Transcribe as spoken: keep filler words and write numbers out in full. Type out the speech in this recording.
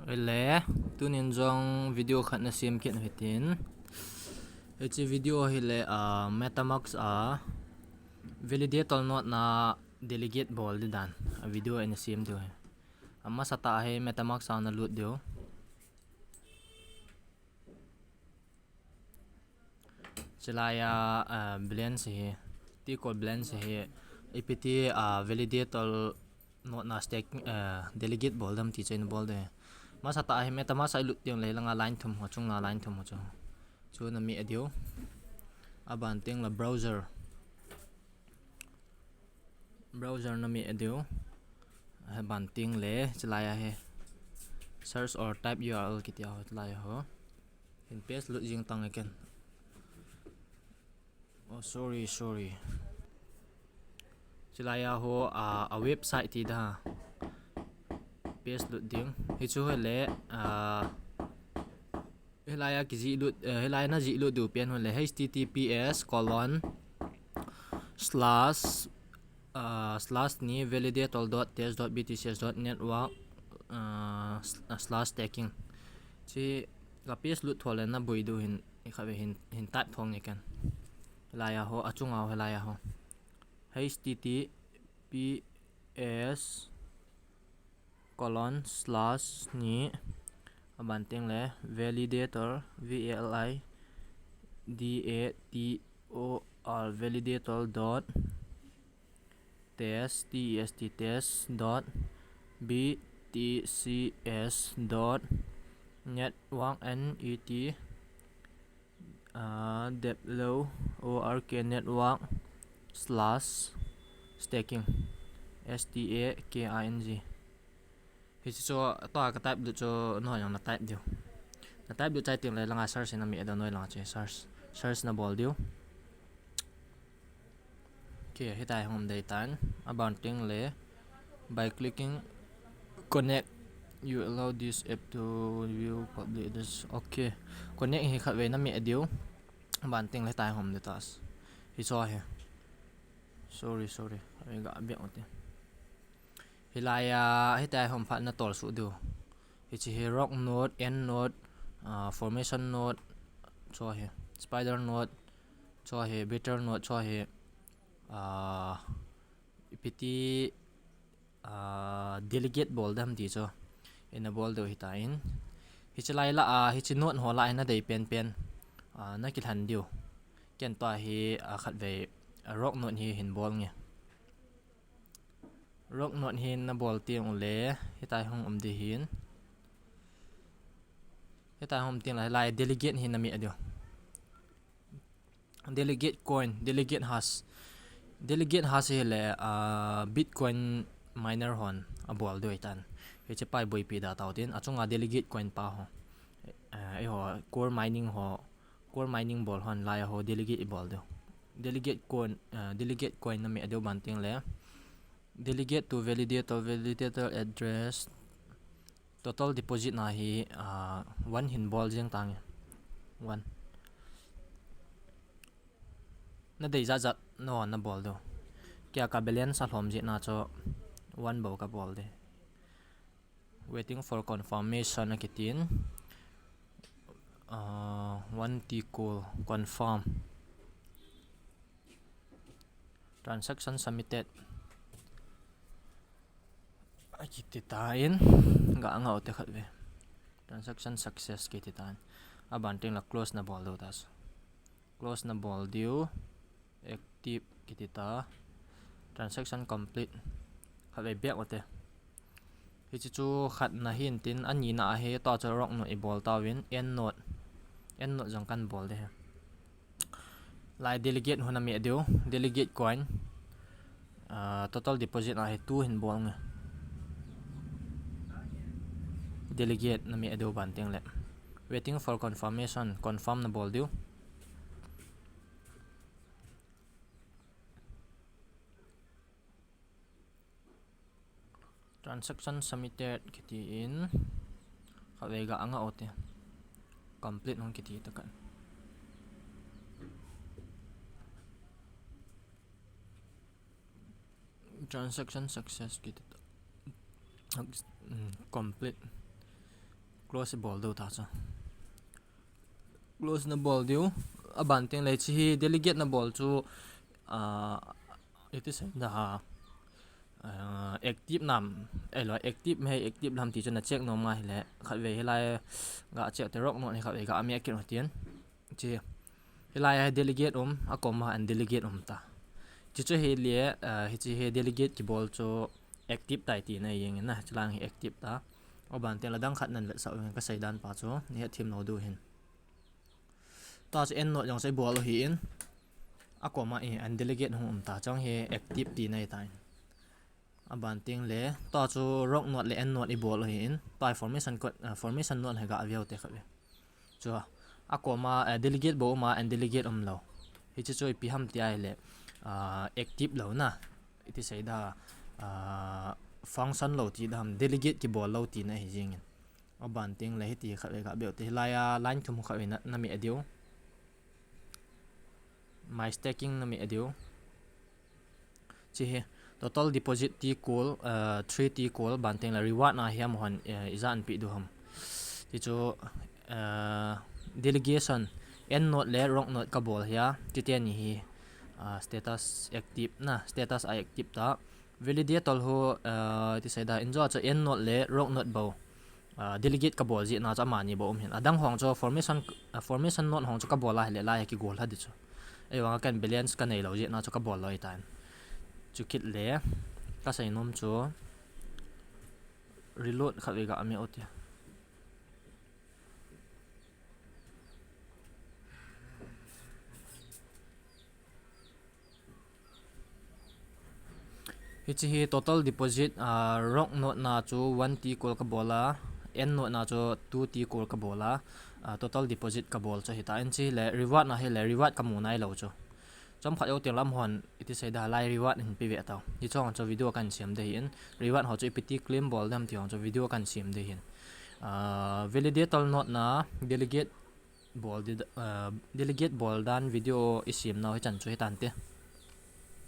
Hile, tunin jong video khat na sem kit u hitin. Hiche video hile, ah, MetaMask a validator node na delegate bol di dan a video ina sem diu hi. Amasa tah hi MetaMask a na lut diu. Chulai a, ah, balance hi, T call balance hi, ipi ti, ah, validator node na stake, ah, delegate bol dem ti chu ina bol de. Masa tah hi MetaMask a i lut teng le langa line thum ho, chunga line thum ho chu. Chu na meh diu. Aban teng le browser. Browser na meh diu. Aban teng le chulai a hi search or type U R L kiti a ho chulai a ho. Hin paste lut jing tang ken. Oh, sorry, sorry. Chulai a ho, ah, a website ti da. Paste lut ding. Hichu hile, ah, hilai a kijih lut, eh, hilai na jih lut diu pen hile H T T P S colon slash, ah, slash ni validator dot test dot B T C S dot network, ah, sl-, ah, slash staking. Chi ka paste lut tho le na boi diu hin, i kha ve hin, hin type thong ni ken. Hilai a ho, achunga ho, hilai a ho. H T T P S colon slash ni, aban teng le validator, V A L I D A T O R, validator dot test, T E S T, test dot B T C S dot network, N E T, ah, deploy, O R K network slash staking, S T A K I N G. Hichu chu, tua ka type lut chu, nangho jong na type diu. Na type lut chai teng le langa search na meh diu, nangho langa chu search. Search na bol diu. Okay, hitia hi hung um dei tan. Aban teng le, by clicking connect, you allow this app to view public address. Okay, connect hi khat vei na meh diu. Aban teng le hitia hi hung um dei tas. Hichu hi. Sorry, sorry. Khat vei ga beng u te. Hilai a, hitia hi hung um phat na tol suh diu. Hiche hi rock node, end node, ah, formation node, chu hi, spider node, chu hi, betel node, chu hi, ah, ipi ti, ah, delegate bol dem ti chu. Ina bol diu hitia in. Hiche lai lah a, hiche node ho lah a na dei pen pen, ah, na kilhen diu. Ken tua hi, ah, khat vei, ah, rock node hi hin bol nge. Rock node hi na bol teng u le, hitia hi hung um ding hin. Hitia hi hung um teng le, hilai delegate hi na meh diu. Delegate coin, delegate hash. Delegate hash hi le, ah, Bitcoin miner hon abol diu ahitan. Hiche pa i boipi da tau tin, achunga delegate coin pa ho. Eh, eiho, core mining ho, core mining bol hon lai a ho delegate i bol diu. Delegate coin, ah, delegate coin na meh diu, aban teng le. Delegate to validator, validator address. Total deposit na hi, ah, one hin bol jeng tange. One. Na dei jat jat nangho na bol diu. Kei a ka balance alhom jeh a chu one bou ka bol ding. Waiting for confirmation akitin. Ah, one T call confirm. Transaction submitted. Akiti tan, ga ngah u te khat vei. Transaction success kiti tan. Aban teng le close na bol diu ta. Close na bol diu. Active kiti ta. Transaction complete. Khat vei back u te. Hiche chu khat na hin tin, ani na a hi, tua chu rock node i bol tauvin, end node. End node jong kan bol ding ahi. Lai delegate ho na meh diu, delegate coin. Ah, total deposit a hi two hin bol nge. Delegate na meh diu, aban teng le. Waiting for confirmation, confirm na bol diu. Transaction submitted kiti in, khat vei ga ngah u te. Complete hung kiti ta kan. Transaction success kiti ta. Hmm, complete. Close bol diu ta chu. Close na bol diu. Aban teng le hiche hi delegate na bol chu, ah, iti sei da ha, ah, active nam, eh, lo, active me, active lam ti chu na check nom ngai le, khatvei hilai ga check te, rock node hi khatvei ga mi akit ho tin. Hiche, hilai a delegate um, akoma undelegate um ta. Hiche chu hi le, ah, hiche hi delegate kibol chu active tai tina jeng in na, hiche lang hi active ta. Aban teng le adang khat nan vetsah u hin, ka sei dan pa chu, nei hethem lou diu hin. Tua chu end node jong chu i bol u hi in, akoma hi undelegate hung um ta, chong hi active tina ahi tai. Aban teng le, tua chu rock node le end node i bol u hi in, tua formation code, ah, formation node hi ga ve u te khat ve. Chu, akoma, eh, delegate bou um a, undelegate um lou. Hiche chu ipi ham ti ahile, ah, active lou na. Iti sei da, ah, function lou ti da ham, delegate kibol lou tina ahi jeng in. Aban teng le hiti khatvei ga be u te, hilai a line thum khatvei na, na mi a diu. My staking na mi a diu. Hiche hi total deposit ti kol, eh, three ti kol, ban teng le reward na hi ham hon, eh, ija an pe diu ham. Hiche chu, eh, delegation, end node le rock node ka bol hi a, hiche teni hi, ah, status active na, status a active ta. Validator ho, ah, iti sei da, in jo chu end node le rock node bou, ah, delegate ka bol jeh na chu amani bou um hin. Adang hong chu formation, ah, formation node hong chu ka bol a hile lai a kigol lha di chu. Ahivang a ken balance ka nei lou jeh na chu ka bol lou ahi tan. Chu kit le, ka sei nom chu reload khatvei ga mi u te. Hiche hi total deposit, ah, rock node na chu one ti kol ka bol a, end node na chu two ti kol ka bol a, ah, total deposit ka bol chu hita. Hiche le reward na hile reward ka mu nai lou chu. Chomkhat jou teng le amahon iti sei da lai reward hin pe ve tau. Hiche hong chu video kan sem de hin. Reward ho chu ipi ti claim bol dem ti hong chu video kan sem de hin. Ah, validator node na delegate bol di, ah, delegate bol dan video i sem nau hichan chu hitan te.